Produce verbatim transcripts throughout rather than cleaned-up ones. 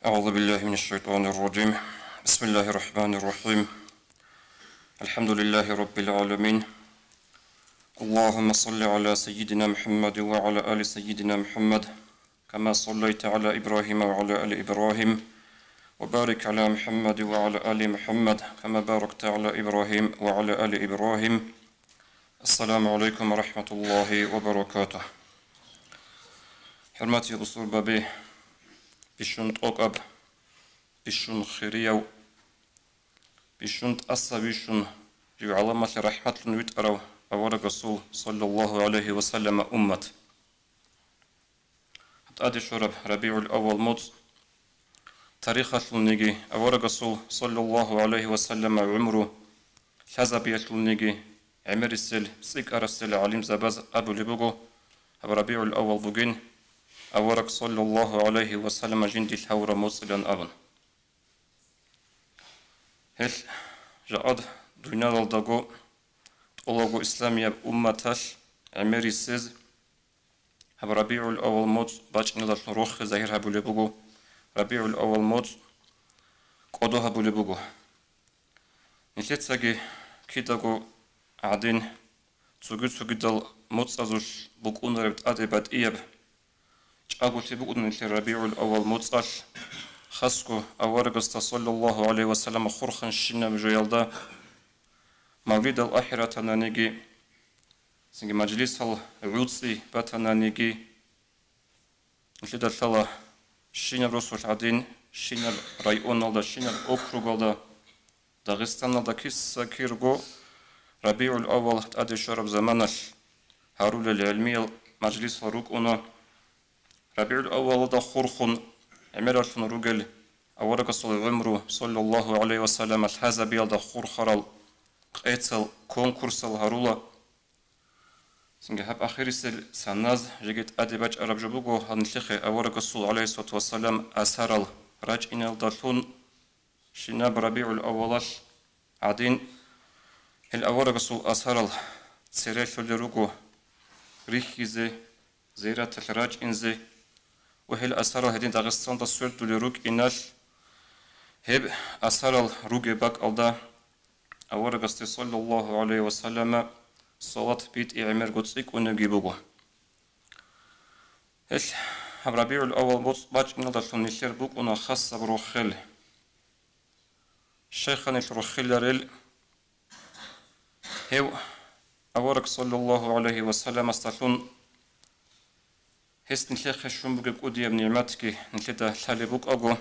أعوذ بالله من الشيطان الرجيم. بسم الله الرحمن الرحيم. الحمد لله رب العالمين. اللهم صل على سيدنا محمد وعلى آل سيدنا محمد كما صليت على إبراهيم وعلى آل إبراهيم وبارك على محمد وعلى آل محمد كما باركت على إبراهيم وعلى آل إبراهيم. السلام عليكم ورحمة الله وبركاته. ХӀурматиял бусурбаби, бищун тӀокӀаб, бищун хирияв, бищун тӀаса вищун, жив гӀаламалъе рахӀматлъун витӀарав аварагасул саллаллагьу гӀалайгьи ва саллама уммат. ТӀаде щвараб РабигӀул-аввал моцӀ тарихалъулниги, аварагасул саллаллагьу гӀалайгьи ва саллама гӀумру лъазабиялъулниги гӀемерисел, цӀикӀкӀарасел гӀалимзабаз абулеб буго, гьаб РабигӀул-аввал бугин авараг саллаллагьу гӀалайгьи ва саллама жинде лъавураб моцӀилан абун. Гьелъ жакъад дуниялалдаго тӀолабго исламияб умматалъ гӀемерисез гьаб РабигӀул-аввал моцӀ бачӀиналдалъун рохе загьир гьабулеб буго, РабигӀул-аввал моцӀ кӀодо гьабулеб буго. Нилъецаги кидаго гӀадин, цоги-цогидал моцӀазулъ букӀунареб тӀаде батӀияб чӀаголъи букӀуна нилъер РабигӀул-аввал моцӀалъ, хасго аварагасда саллаллагьу гӀалайгьи ва саллама хурханщинаб жоялда, мавлидал ахӀи ратананиги, цинги мажлисал гӀуцӀи батананиги, нилъеда лъала щинаб росулъ гӀадин, щинаб районалда, щинаб округалда, Дагъистаналда киса-кирго РабигӀул-аввал тӀаде щвараб заманалъ гьарулел гӀелмиял мажлисал рукӀуна. РабигӀул-аввалалда хурхун гӀемералъун ругел аварагасул гӀумру, саллаллагьу гӀалайгьи ва саллама, лъазабиялда хурхарал къецал, конкурсал гьарула. Цинги гьаб ахирисел саназ жеги тӀаде бачӀараб жо буго, гьанлъихъе аварагасул, гӀалайгьиссалату вассалам, асарал рачӀиналдалъун щинаб РабигӀул-аввалалъ гӀадин, гьел аварагасул асарал церелъулел руго рихьизе, зираталъ рачӀинзе ва гьел асарал гьедин Дагъистанда свердулел рукӀиналъ, гьеб асарал ругеб бакӀалда аварагасде, саллаллагьу гӀалайгьи ва саллама, салат битӀи гӀемерго цӀикӀкӀунебги буго. Гьелъ гьаб РабигӀул-аввал моцӀ бачӀиналдалъун нилъер букӀуна хасаб рохел. Щайха нилъ рохеларел? Гьев авараг, саллаллагьу гӀалайгьи ва салламасдалъун, гьес нилъехъе щун бугеб кӀудияб нигӀматги нилъеда лъалеб букӀаго,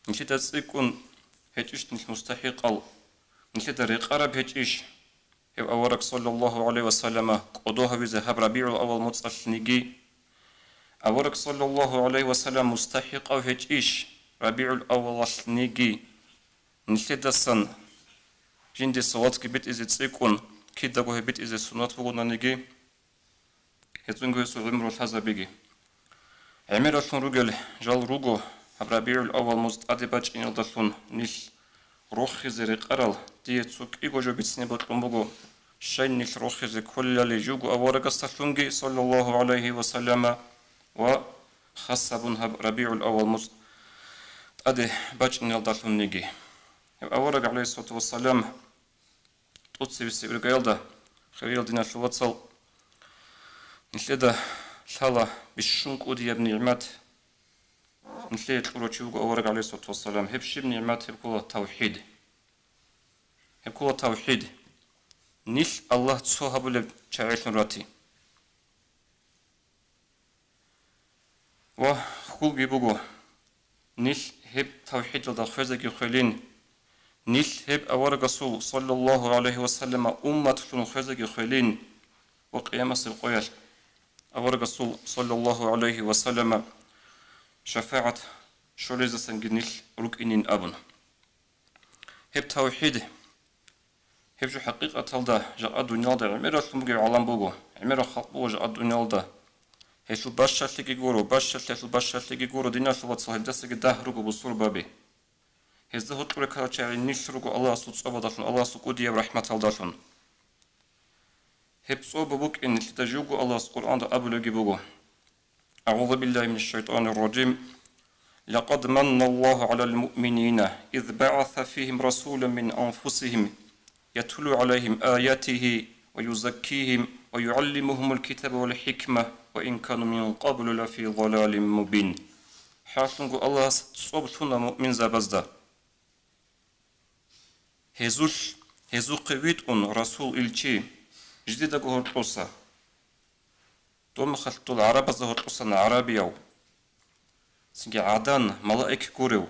нилъеда цӀикӀкӀун гьечӀищ нилъ мустахӀикъал, нилъеда рекъараб гьечӀищ гьев авараг, саллаллагьу гӀалайгьи ва саллама, кӀодо гьавизе гьаб РабигӀул-аввал моцӀалъниги? Авараг, саллаллагьу гӀалайгьи ва саллам, мустахӀикъав гьечӀищ РабигӀул-аввалалъниги? Нилъедасан жинде салатги битӀизе цӀикӀкӀун, кидаго гьеб битӀизе суннат бугонаниги, гьецӀинго гьесул гӀумру лъазабиги. ГӀемералъун ругел жал руго гьаб РабигӀул-аввал моцӀ тӀаде бачӀиналдалъун нилъ рохизе рекъарал. Дие цо кӀиго жо бицине бокьун буго, щай нилъ рохизе кколелали живго аварагасдалъунги, саллаллагьу гӀалайгьи ва саллама, ва хас гьабун гьаб РабигӀул-аввал моцӀ тӀаде бачӀиналдалъунниги. Гьев авараг, гӀалайгьиссалату вассалам, тӀоцебесеб иргаялда, хириял диналъул вацал, нилъеда лъала бищун кӀудияб нигӀмат, нилъее кьурав чи вуго авараг, гӀалайгьиссалату вассалам. Гьеб щиб нигӀмат? Гьеб ккола тавхӀид. Гьеб ккола тавхӀид. Нилъ Аллагь цо гьабулеб чагӀилъун рати. Ва хьулги буго, нилъ гьеб тавхӀидалда хвезеги хвелин, нилъ гьеб аварагасул, саллаллагьу гӀалайгьи ва саллама, умматлъун хвезеги хвелин ва къиямасеб къоялъ аварагасул, саллаллагьу гӀалайгьи ва саллама, шафагӀат щолезасанги нилъ рукӀинин абун. Гьеб тавхӀид, гьеб жо хӀакъикъаталда жакъа дуниялда гӀемералъун бугеб гӀалам буго, гӀемерал халкъ буго жакъа дуниялда. Гьелъул бащалъиги гуро, бащалъиялъул бащалъиги гуро, диналъул вацал, гьелдасаги дагь руго бусурбаби. Гьезда гьоркьор реккарал чагӀи нилъ руго Аллагьасул цӀобадалъун, Аллагьасул кӀудияб рахӀматалдалъун. Гьеб цӀоба букӀин нилъеда живго Аллагьас Къуръанда абулебги буго. أعوذ بالله من الشيطان الرجيم. لقد من الله على المؤمنين إذ بعث فيهم رسولا من أنفسهم يتلو عليهم آياته ويزكيهم ويعلمهم الكتاب والحكمة وإن كانوا من قبل لفي ضلال مبين. ХӀакълъунго Аллагьас цӀоб лъуна муъминзабазда. Гьезулъ, гьезухъе витӀун расул илчи, жидедаго гьоркьоса. Доб мехалъ дол гӀарабазда гьоркьосан гӀарабияв, цинги гӀадан, малаик гурев.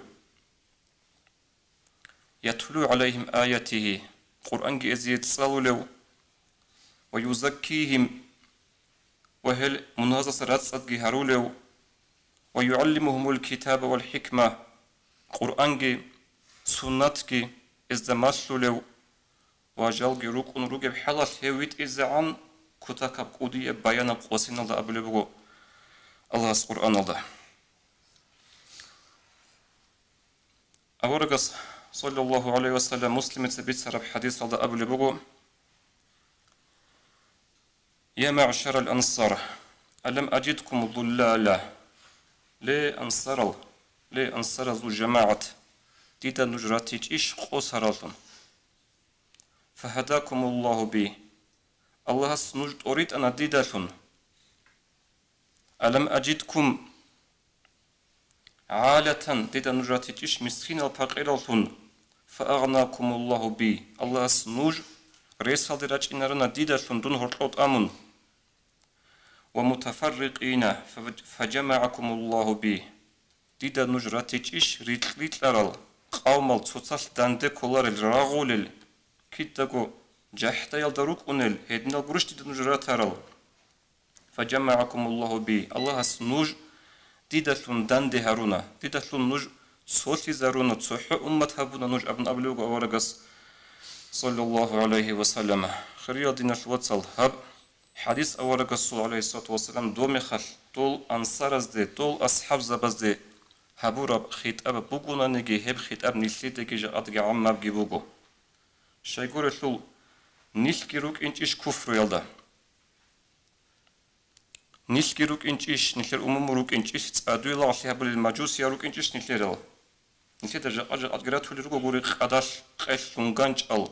يتلو عليهم آياته, Къуръанги гьезие цӀалулев, ويزكيهم, ва гьел мунагьаздаса рацӀцӀадги гьарулев, ويعلمهم الكتاب والحكمة, Къуръанги суннатги гьезда малъулев, ва жалги рукӀун ругеб хӀалалъ гьев витӀизегӀан кутакаб кӀудияб баянаб къосиналда абулеб буго Аллагьас Къуръаналда. Аварагас, саллаллагьу гӀалайгьи ва саллам, Муслимица бицараб хӀадисалда абулеб буго: يا معشر الأنصار ألم أجدكم ضلالا. Ле ансарал, ле ансаразул жамагӀат, дида нуж ратичӀищ къосараллъун? فهداكم الله بي, Аллагьас нуж тӀоритӀана дидалъун. ألم أجدكم عالة, дида нуж ратичӀищ мискинал-пакъираллъун? فأغناكم الله بي, Аллагьас нуж ресалде рачӀинарана дидалъун дун гьоркьов тӀамун. ومتفرقين فجمعكم الله بي, дида нуж ратичӀищ рикь-рикьарал, къавмал цоцалъ данде кколарел, рагъулел, кидаго жахӀдаялда рукӀунел, гьединал гурищ дида нуж ратарал? فجمعكم الله بي, Аллагьас нуж дидалъун данде гьаруна, дидалъун нуж цолъизаруна, цохӀо уммат гьабуна нуж абун абулеб буго аварагас, саллаллагьу гӀалайгьи ва саллам. Хириял диналъул вацал, гьаб хӀадис аварагасул, гӀалайгьиссалату вассалам, доб мехалъ дол ансаразде, дол асхӀабзабазде гьабураб хитӀаб бугонаниги, гьеб хитӀаб нилъедаги жакъадаги гӀаммабги буго. Щайгурелъул, нилъги рукӀинчӀищ куфруялда? Нилъги рукӀинчӀищ, нилъер умуму рукӀинчӀищ, цӀадуе лагълъи гьабулел мажусиял рукӀинчӀищ нилъерал? Нилъеда жакъа-жакъаги ратулел руго гури къадалъ, къелъ, лъун ганчӀал,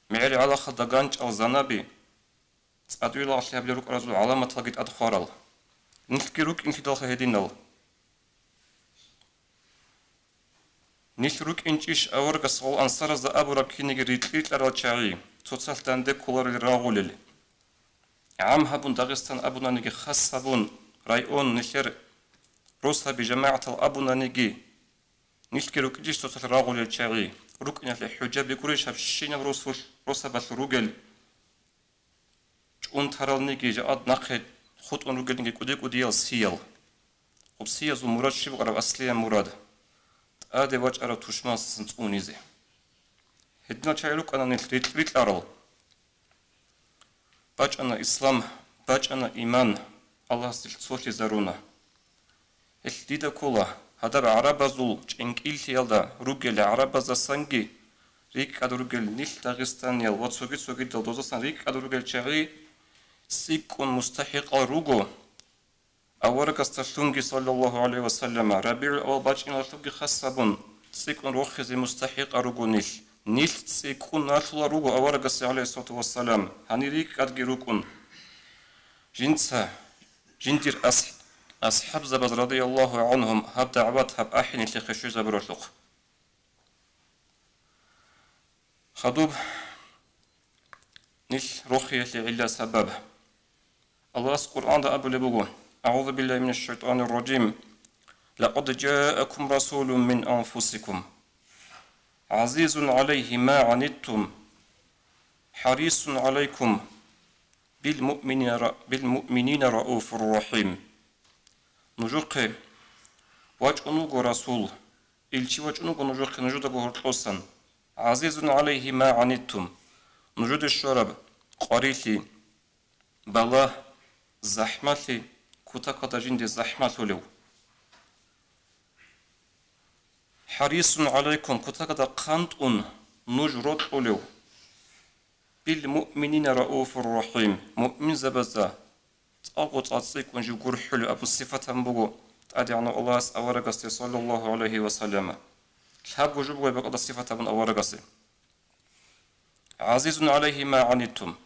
мегӀер гӀалахалда ганчӀал, занаби, цӀадуе лагълъи гьабулел рукӀаразул гӀаламаталги тӀад хварал. Нилъги рукӀинлъидалха гьединал. Нилъ рукӀинчӀищ аварагас гъол ансаразда абураб киниги рикь-рикьарал чагӀи, цоцалъ данде кколарел, рагъулел? ГӀам гьабун Дагъистан абунаниги, хас гьабун район, нилъер росаби жамагӀатал абунаниги, нилъги рукӀинчӀищ цоцалъ рагъулел чагӀи? РукӀиналъе хӀужаби гурищ гьабщинаб росулъ, росабалъ ругел? ЧӀунтаралниги жакъад нахъе хутӀун ругелниги кӀуди-кӀудиял сиял. Гъуб сиязул мурад щиб букӀараб, аслияб мурад? ТӀаде вачӀарав тушмансасан цӀунизе. Гьединал чагӀи рукӀана нилъ рикь-рикьарал. БачӀана ислам, бачӀана иман, Аллагьас нилъ цолъизаруна. Гьелъ дида ккола, гьадаб гӀарабазул чӀинкӀиллъиялда ругел гӀарабаздасанги рикӀкӀад ругел нилъ дагъистаниял ва цоги-цогидал доздасан рикӀкӀад ругел чагӀи цӀикӀкӀун мустахӀикъал руго. Аварагасдалъунги, саллаллагьу гӀалайгьи ва саллама, РабигӀул-аввал бачӀиналъулги хас гьабун, цӀикӀкӀун рохизе мустахӀикъал руго нилъ. Нилъ цӀикӀкӀун налъулел руго аварагасе, гӀалайгьиссалату вассалам, гьанир рикӀкӀадги рукӀун. Жинца, жиндир ас-, асхӀабзабаз, радияллагьу гӀангьум, гьаб дагӀват, гьаб ахӀи нилъехъе щвезабуралъухъ. Хадуб нилъ рохиялъе гӀилла сабаб. Аллагьас Къуръанда абулеб буго: أعوذ بالله من الشيطان الرجيم. لقد جاءكم رسول من أنفسكم عزيز عليه ما عنتم حريص عليكم بالمؤمنين ر-، بالمؤمنين رءوف رحيم. Нужухъе вачӀун вуго расул, илчи вачӀун вуго нужухъе нужедаго гьоркьосан. عزيز عليه ما عنتم, нужеде щвараб къварилъи, балагь, захӀмалъи кутакалда жинде захӀмалъулев. حريص عليكم, кутакалда хъантӀун нуж рокьулев. بالمؤمنين رءوف رحيم, муъминзабазда цӀакъго-цӀакъ цӀикӀкӀун жив гурхӀулев абун сипатан буго ТӀадегӀанав Аллагьас аварагасде, саллаллагьу гӀалайгьи ва саллама, лъабго жо буго гьеб бакӀалда сифат гьабун аварагасе. «ГӀазизун гӀалайгьи ма гӀаниттум».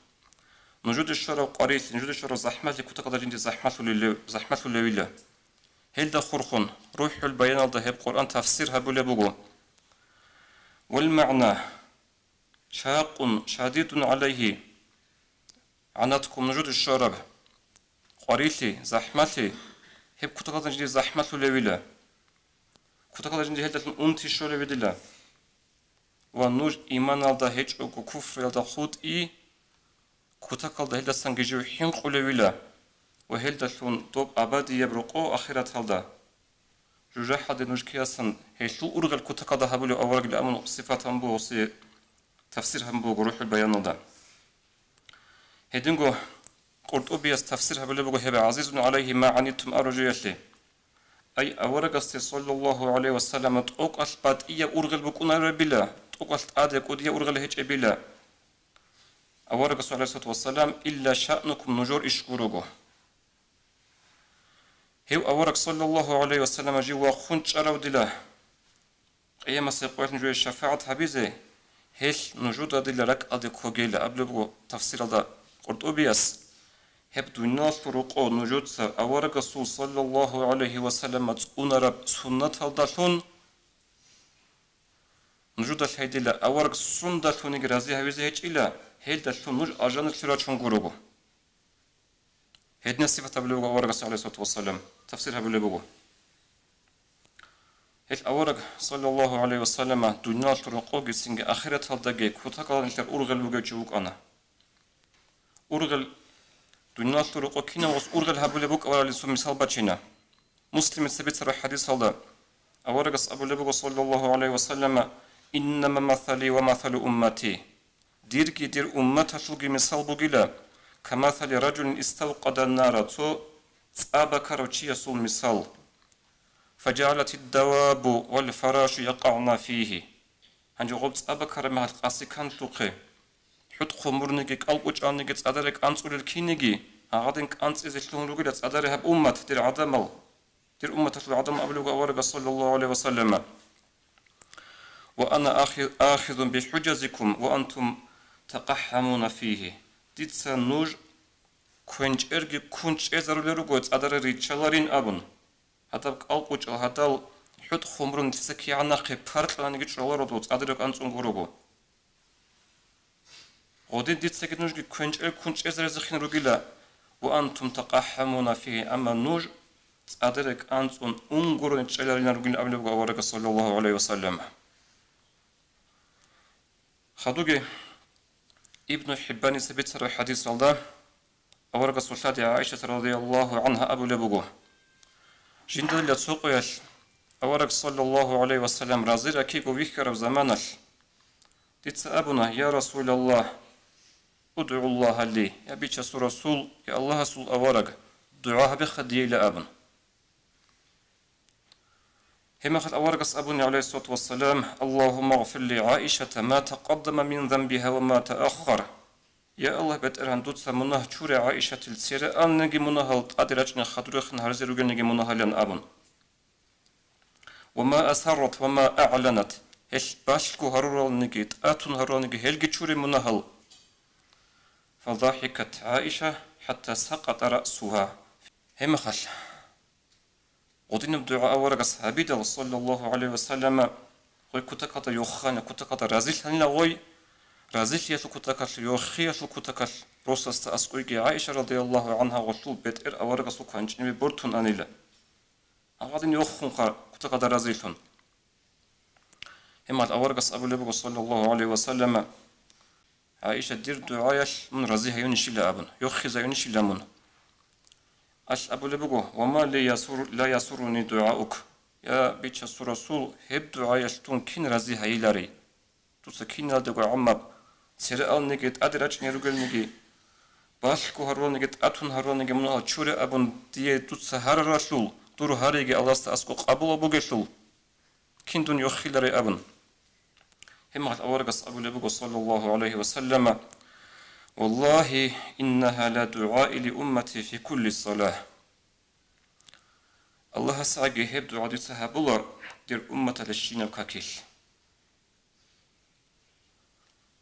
Нужеде щвараб къварилъи, нужеде щвараб захӀмалъи кутакалда жинде захӀмалъулев-, захӀмалъулевила. Гьелда хурхун, РухӀул Баяналда гьеб Къуръан тафсир гьабулеб буго: «Вал магӀна, шакъун, шадидун гӀалайгьи гӀанаткум», нужеде щвараб къварилъи, захӀмалъи, гьеб кутакалда жинде захӀмалъулевила. Кутакалда жинде гьелдалъун унти щолеб бугила. Ва нуж иманалда гьечӀого куфруялда хутӀи, кутакалда гьелдасанги жив хӀинкъулевила ва гьелдалъун доб абадияб рокъо ахираталда. ЖужахӀалде нуж киясан гьелъул ургъел кутакалда гьабулев аварагилан абун сифат гьабун буго, гьесие тафсир гьабун буго РухӀул Баяналда. Гьединго КъуртӀубияс тафсир гьабулеб буго гьеб «ГӀазизун гӀалайгьи ма гӀаниттум» абураб жоялъе. Ай, аварагасде, саллаллагьу гӀалайгьи ва саллама, тӀокӀалъ батӀияб ургъел букӀунаребила, тӀокӀалъ тӀаде кӀудияб ургъел гьечӀебила. Аварагасул, гӀалайгьиссалату вассалам, илла шаънукум, нужер иш гурого. Гьев авараг, саллаллагьу гӀалайгьи ва саллама, жив вахъун чӀарав дила, Къиямасеб къоялъ нужее шафагӀат гьабизе, гьелъ нужеда дила ракӀалде ккогейилан абулеб буго тафсиралда КъуртӀубияс. Гьеб дуниялалъул рокъо нужеца аварагасул, саллаллагьу гӀалайгьи ва саллама, цӀунараб суннаталдалъун, нужеда лъай дила авараг сундалъунги рази гьавизе гьечӀила, гьелдалъун нуж алжаналъе рачун гурого. Гьединаб сипат гьабулеб буго аварагас, гӀалайгьиссалату вассалам, тафсир гьабулеб буго. Гьел авараг, саллаллагьу гӀалайгьи вассалама, дуниялалъул рокъоги цинги ахираталдаги кутакалда нилъер ургъел бугев чи вукӀана. Ургъел, дуниялалъул рокъо кинавгас ургъел гьабулеб букӀарабали цо мисал бачина. Муслимица бицараб хӀадисалда аварагас абулеб буго, саллаллагьу гӀалайгьи вассалама: «Иннама масали ва масалу уммати». Дирги дир умматалъулги мисал бугила, камасали ражулин иставкъада нара, цо цӀа бакарав чиясул мисал. Фажагьалатид давабу вал фарашу якъагӀна фигьи. Гьанже гъоб цӀа бакараб мехалъ къаси канлъухъе, хӀутӀ хъумурниги, кӀалкӀучӀалниги, цӀадаре кӀанцӀулел киниги, гьагъадин кӀанцӀизе лъугьун ругила цӀадаре гьаб уммат, дир гӀадамал. Дир умматалъул гӀадамал абулеб буго аварагас, саллаллагьу гӀалайгьи вассалама: «Ва ана ахи-, ахизун бихӀужазикум ва антум такъахӀамуна фигьи». Дица нуж квенчӀерги ккун чӀезарулел руго, цӀадаре риччаларин абун. Гьадаб кӀалкӀучӀал, гьадал хӀутӀ хъумрун дица кигӀан нахъе паркьананиги чӀоларо дов цӀадаре кӀанцӀун гурого. Гъодин дицаги нужги квенчӀел ккун чӀезарезехъин ругила, ва антум такъахӀамуна фигьи, амма нуж цӀадаре кӀанцӀун унгурун чӀеларилан ругин абулеб буго аварагас, саллаллагьу гӀалайгьи вассалам. Хадуги Ибну ХӀиббаница бицараб хӀадисалда аварагасул лъади ГӀаишат радияллагьу гӀангьа абулеб буго: Жиндалила цо къоялъ авараг, саллаллагьу гӀалайгьи вассалам, рази ракиго вихьараб заманалъ, дица абуна: «Я Расулаллагь, удгӀуллагьа ли», я Бичасул Расул, я Аллагьасул авараг, дугӀа гьабеха дие, ила абун. Гьеб мехалъ аварагас абуна, гӀалайгьиссалату вассалам: «Аллагьумма гъфир ли ГӀаишата ма такъаддама мин занбигьа ва ма тааххар». Я Аллагь, БетӀергьан, дуца мунагь чуре ГӀаишатил цереалниги мунагьал, тӀаде рачӀине хадурехъин гьаризе ругелниги мунагьалин абун. «Ва ма асаррат ва ма аъланат», гьелъ балъго гьаруралниги, тӀатун гьаруралниги гьелги чуре мунагьал. «Фадахикат ГӀаиша хӀатта сакъата раъсугьа». Гьеб мехалъ гъодинаб дугӀа аварагас гьабидал, саллаллагьу гӀалайгьи вассалама, гъой кутакалда йохана, кутакалда разилъанила гъой, разилъиялъул кутакалъ, йохиялъул кутакалъ росасда аскӀойги ГӀаиша радияллагьу гӀангьа гъолъул бетӀер аварагасул кванчӀиниве бортун анила. Гьагъадин йохун ха кутакалда разилъун. Гьеб мехалъ аварагас абулеб буго, саллаллагьу гӀалайгьи вассалама: «ГӀаиша, дир дугӀаялъ мун рази гьаюнищила абун, йохизаюнищила мун?» Алъ абулеб буго: «Ва ма ли ясур-, ла ясурруни дугӀаук». Я Бичасул Расул, гьеб дугӀаялъ дун кин рази гьайиларей? Дуца киналдего гӀаммаб, цереалниги, тӀаде рачӀине ругелниги, балъго гьаруралниги, тӀатун гьаруралниги мунагьал чуре абун дие дуца гьараралъул, дур гьариги Аллагьасда аскӀо къабул бугелъул, кин дун йохиларей абун. Гьеб мехалъ аварагас абулеб буго, саллаллагьу гӀалайгьи вассалама: «Валлагьи, иннагьа ла дугӀаи ли уммати фи кулли салагь». Аллагьасаги гьеб дугӀа дица гьабула дир умматалъе щинаб какилъ.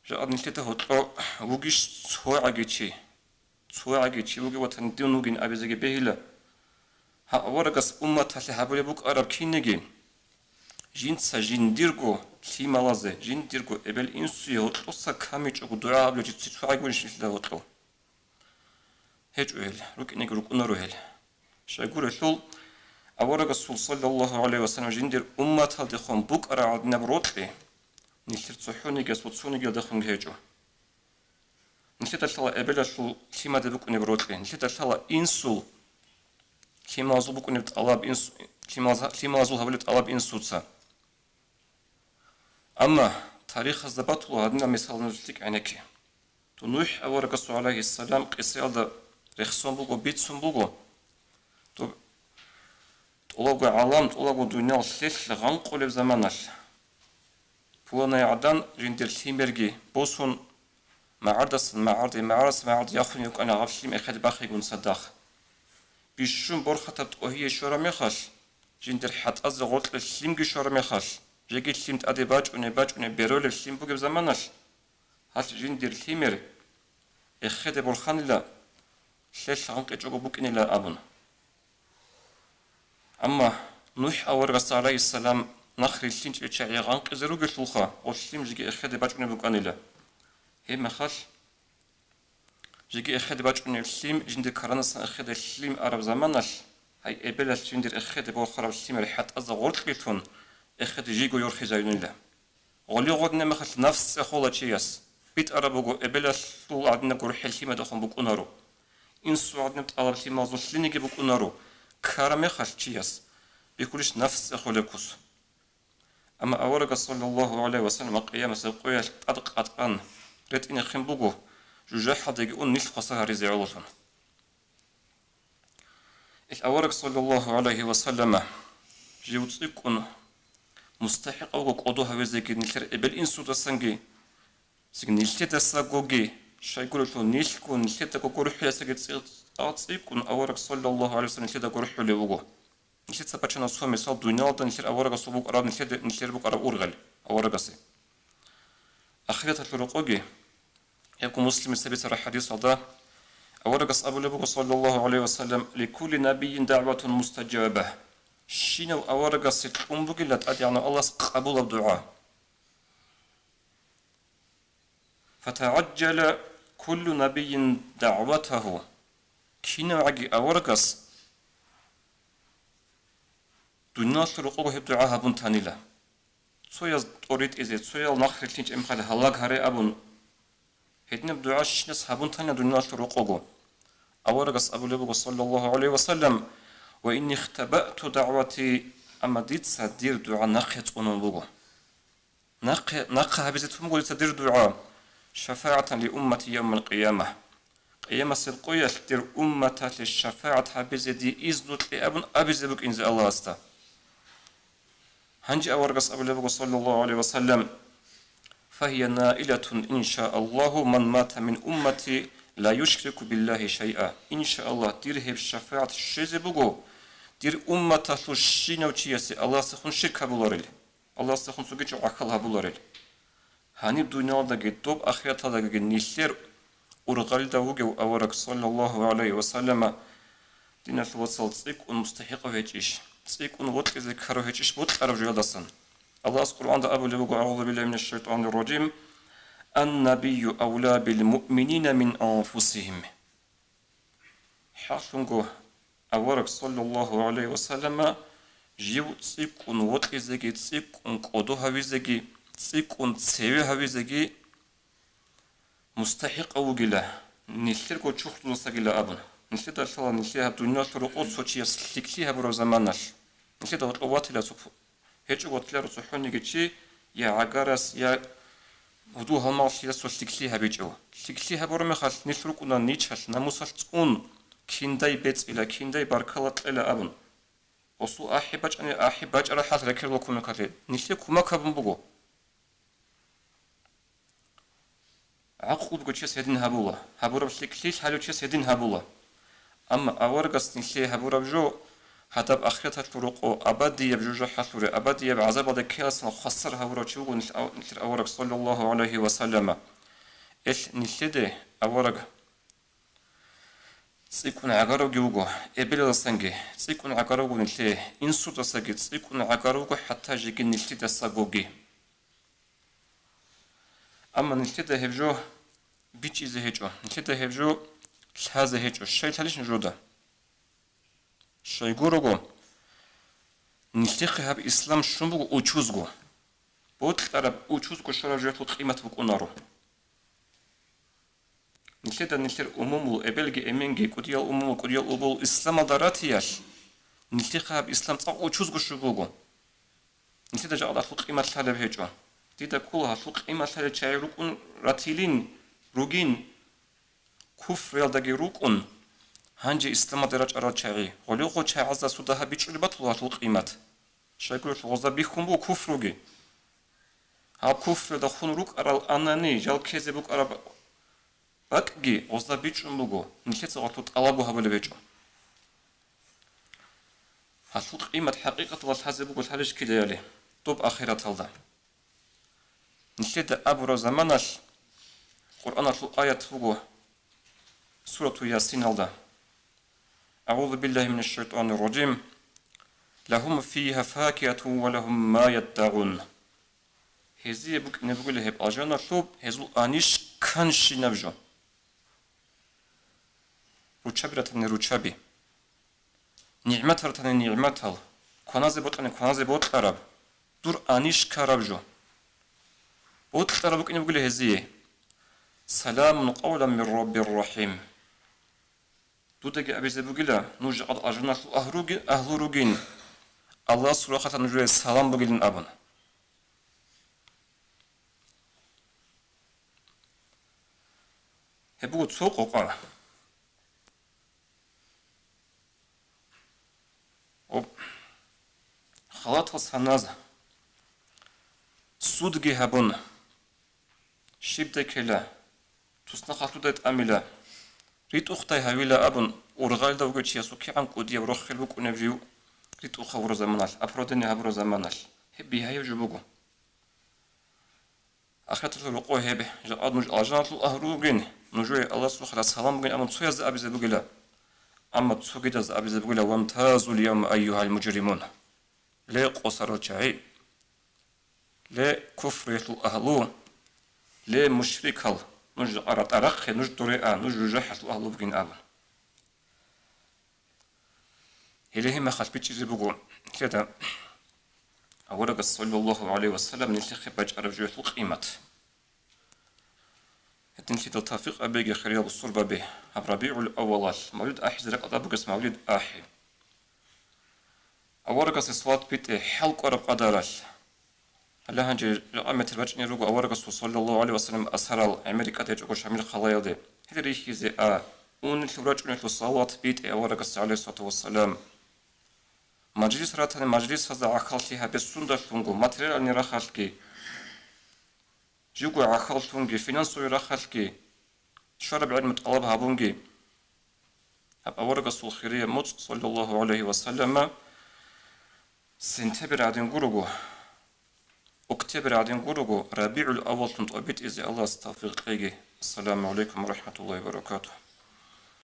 Жакъа нилъеда гьоркьо вугищ цогӀаги чи? ЦогӀаги чи вугев ватани дун вугин абизеги бегьила. Гьаб аварагас умматалъе гьабулеб букӀараб кинеги, жинца жиндирго лъималазе, жиндирго эбел-инсуе гьоркьоса камичӀого дугӀа гьабулев чи цогӀаги гурищ нилъеда гьоркьо? ГьечӀо гьел, рукӀинеги рукӀунаро гьел. Щайгурелъул, аварагасул саллаллагьу гӀалайгьи вассалам жиндир умматалдехун букӀараб гӀадинаб рокьи нилъер цохӀонигияс ва цонигиялдехунги гьечӀо. Нилъеда лъала эбелалъул лъимаде букӀунеб рокьи, нилъеда лъала инсул лъималазул букӀунеб тӀалаб инс-, лъималаз-, лъималазул гьабулеб тӀалаб инсуца. Амма тарихазда батула гьадинаб мисал нуж лъикӀ гӀенекке. То НухӀ аварагасул гӀалайгьиссалам къисаялда рехсон буго, бицун буго. То тӀолабго гӀалам, тӀолабго дуниял лъелъ гъанкъулеб заманалъ, пуланай гӀадан жиндир лъимерги босун, магӀардасан магӀарде, магӀардасан магӀарде яхъун йикӀана гьаб лъим эхеде бахъигун цадахъ. Бищун борхатаб тӀогьие щвараб мехалъ, жиндир хӀатӀазе гъоркье лъимги щвараб мехалъ, жеги лъим тӀаде бачӀунеб-бачӀунеб беролеб лъим бугеб заманалъ, гьалъ жиндир лъимер эхеде борханила, лъелъ гъанкъичӀого букӀинила абун. Амма НухӀ аварагасда гӀалайгьиссалам нахъ рилълъинчӀел чагӀи гъанкъизе ругелъулха, гъолъ лъим жеги эхеде бачӀунеб букӀанила. Гьеб мехалъ, жеги эхеде бачӀунеб лъим, жиндир каранасан эхеде лъим араб заманалъ, гьай эбелалъ жиндир эхеде борхараб лъимер хӀатӀазда гъоркьилъун, эхеде жийго йорхизаюнила. Гъоли гъодинаб мехалъ нафс цӀехола чияс, битӀараб буго эбелалъул гӀадинаб гурхӀел лъимадехун букӀунаро. Инсул гӀадинаб тӀалаб лъималазул лъиниги букӀунаро, ккараб мехалъ чияс бихьулищ нафс цӀехолеб кус. Амма аварагас, саллаллагьу гӀалайгьи вассалам, къиямасеб къоялъ тӀад къатӀан ретӀинехъин буго, жужахӀалдеги ун нилъ хваса гьаризе гӀололъун. Ил авараг, саллаллагьу гӀалайгьи вассалама, жив цӀикӀкӀун мустахӀикъавго кӀодо гьавизеги нилъер эбел-инсудасанги, цинги нилъедасагоги, щайгурелъул нилъго нилъедаго гурхӀулесаги цӀи-, цӀа-, цӀикӀкӀун авараг, саллаллагьу гӀалайгьи вассалам, нилъеда гурхӀулев вуго. Нилъеца бачана цо мисал, дуниялалда нилъер аварагасул букӀараб, нилъеде-, нилъер букӀараб ургъел аварагасе. Ахираталъул рокъоги, гьебго Муслимица бицараб хӀадисалда, аварагас абулеб буго, саллаллагьу гӀалайгьи вассалам: «Ликулли набийин дагӀватун мустаджаба». Щинав аварагасе кьун бугила ТӀадегӀанав Аллагьас къабулаб дугӀа. «ФатагӀаджжала куллу набийин дагӀватагьу». КинавгӀаги аварагас дуниялалъул рокъого гьеб дугӀа гьабун танила. Цояз тӀоритӀизе, цоял нахъ рилълъинчӀеб мехалъ гьалаг гьаре абун, гьединаб дугӀа щинас гьабун танила дуниялалъул рокъого. Аварагас абулеб буго, саллаллагьу гӀалайгьи вассалам: «Ва инни ихтабаъту дагӀвати», амма дица дир дугӀа нахъе цӀунун буго. Нахъе, нахъа гьабизе тун буго дица дир дугӀа: «ШафагӀатан ли уммати явмал къияма». Къиямасеб къоялъ дир умматалъе шафагӀат гьабизе дие изну кье абун абизе букӀинзе Аллагьасда. Гьанже аварагас абулеб буго, саллаллагьу гӀалайгьи вассалам: «Фагьия наилатун, иншааллагьу, ман мата мин уммати ла юшрику биллагьи шайъа». Иншааллагь, дир гьеб шафагӀат щвезе буго, дир умматалъул щинав чиясе Аллагьасдехун ширк гьабуларел. Аллагьасдехун цоги чи гӀахьал гьабуларел. Гьаниб дуниялалдаги доб ахираталдаги нилъер ургъалда вугев авараг, саллаллагьу гӀалайгьи вассалама, диналъул вацал, цӀикӀкӀун мустахӀикъав гьечӀищ, цӀикӀкӀун вокьизе ккарав гьечӀищ бокьарав жоялдасан. Аллагьас Къуръанда абулеб буго: «АгӀузу биллагьи минаш шайтӀанир ражим. Ан-набийю авла бил муъминина мин анфусигьим». ХӀакълъунго, авараг, саллаллагьу гӀалайгьи вассалама, жив цӀикӀкӀун вокьизеги, цӀикӀкӀун кӀодо гьавизеги, цӀикӀкӀун цеве гьавизеги мустахӀикъав вугила, нилъерго чурхдузасагила абун. Нилъеда лъала нилъее гьаб дуниялалъул рокъо цо чияс лъикӀлъи гьабураб заманалъ, нилъеда гьоркьов ватила цо гьечӀого ватиларо цохӀониги чи, я гӀагарас, я гьудул-гьалмагълъиялъул лъикӀлъи гьабичӀев. ЛъикӀлъи гьабураб мехалъ, нилъ рукӀуна ничалъ, намусалъ цӀун, киндай бецӀила, киндай баркала кьела абун. Гъосул ахӀи бачӀани, ахӀи бачӀараб хӀал рекерла кумекалъе, нилъее кумек гьабун буго. ГӀакълу бугев чияс гьедин гьабула, гьабураб лъикӀлъи лъалев чияс гьедин гьабула. Амма аварагас нилъее гьабураб жо, гьадаб ахираталъул рокъо абадияб жужахӀалъуре, абадияб гӀазабалда ккеласан хвасар гьавурав чи вуго нилъ-, нилъер авараг, саллаллагьу гӀалайгьи ва саллама. Ил нилъеде авараг цӀикӀкӀун гӀагаравги вуго, эбелалдасанги цӀикӀкӀун гӀагарав вуго нилъее, инсудасаги цӀикӀкӀун гӀагарав вуго, хӀатта жеги нилъидасагоги. Амма нилъеда гьеб жо бичӀчӀизе гьечӀо, нилъеда гьеб жо лъазе гьечӀо. Щай лъалищ нужеда? Щай гурого, нилъехъе гьаб ислам щун буго учузго. Бокьараб учузго щвараб жоялъул къимат букӀунаро. Нилъеда нилъер умумул, эбелги эменги, кӀудиял умумул, кӀудиял убул исламалда ратиялъ, нилъехъе гьаб ислам цӀакъ учузго щун буго. Нилъеда жакъа гьалъул къимат лъалеб гьечӀо. Дида ккола гьалъул къимат лъалел чагӀи рукӀун ратилин, ругин, куфриялдаги рукӀун, гьанже исламалде рачӀарал чагӀи. Гъолъухъо чагӀазда суда гьаб бичӀчӀулеб батула гьалъул къимат. Щайгурелъул гъозда бихьун буго куфруги. Гьаб куфралда хун рукӀарал анани, жал ккезе букӀараб бакӀги гъозда бичӀчӀун буго, нилъеца гъорлъ тӀалабго гьабулеб гьечӀо. Гьалъул къимат хӀакъикъаталда лъазе буго лъалищ кидаяли, доб ахираталда. Нилъеда абураб заманалъ Къуръаналъул аят буго Сурату Ясиналда. أعوذ بالله من الشيطان الرجيم. لهم فيها فاكهة ولهم ما يدعون. Гьезие букӀине бугила гьеб алжаналъуб гьезул анищ канщинаб жо. Руччаби ратани руччаби. НигӀмат ратани нигӀматал. Кваназе бокьани кваназе бокьараб. Дур анищ ккараб жо. Бокьараб букӀине бугила гьезие. سلام قولا من رب رحيم. Дудаги абизе бугила, нуж жакъа алжаналъул агьруги-, агьлу ругин, Аллагьасул рахъалъа нужее салам бугилин абун. Гьеб буго цо къокъа. Об. Халатал саназ судги гьабун, щибдай ккела, туснахъалъудай тӀамила, ритӀухъдай гьавила абун, ургъалда вугев чиясул кигӀан кӀудияб рохел букӀунеб жив ритӀухъ гьавураб заманалъ, оправдание гьабураб заманалъ. Гьеб бигьаяб жо буго. Ахираталъул рокъо гьеб, жакъа нуж алжаналъул агьлу ругин, нужее Аллагьасул рахъалъа салам бугин абун цояз абизе бугила, амма цогидаз абизе бугила: وامتازوا اليوم أيها المجرمون. Ле къосарал чагӀи, ле куфриялъул агьлу, ле мушрикал, нуж ратӀа рахъе, нуж доре а, нуж жужахӀалъул агьлу бугин абун. Гьеле гьеб мехалъ бичӀчӀизе буго нилъеда аварагас, саллаллагьу гӀалайгьи ва саллам, нилъехъе бачӀараб жоялъул къимат. Гьединлъидал тавфикъ абеги, хириял бусурбаби, гьаб РабигӀул аввалалъ мавлид ахӀизе ракӀалда бугес мавлид ахӀи. Аварагасе салат битӀе хӀал кӀвараб къадаралъ. Гьале гьанже жакъа метер бачӀине руго аварагасул, саллаллагьу гӀалайгьи ва саллам, асарал гӀемер рикӀкӀад гьечӀого Шамил халаялде. Гьел рихьизе а, унелъул рачӀунелъул салават битӀе аварагасе, гӀалайгьиссалату вассалам. Мажлис ратани, мажлисазда гӀахьаллъи гьабе сундалъунго, материальный рахъалъги, живго гӀахьаллъунги, финансовый рахъалъги, щвараб гӀелму тӀалаб гьабунги. Гьаб аварагасул хирияб моцӀ, саллаллагьу гӀалайгьи ва саллама, сентябрь гӀадин гурого, октябрь гӀадин гурого, РабигӀул авваллъун тӀобитӀизе Аллагьас тавфикъ кьеги. Ассаламу гӀалайкум ва рахӀматуллагьи ва баракатугь.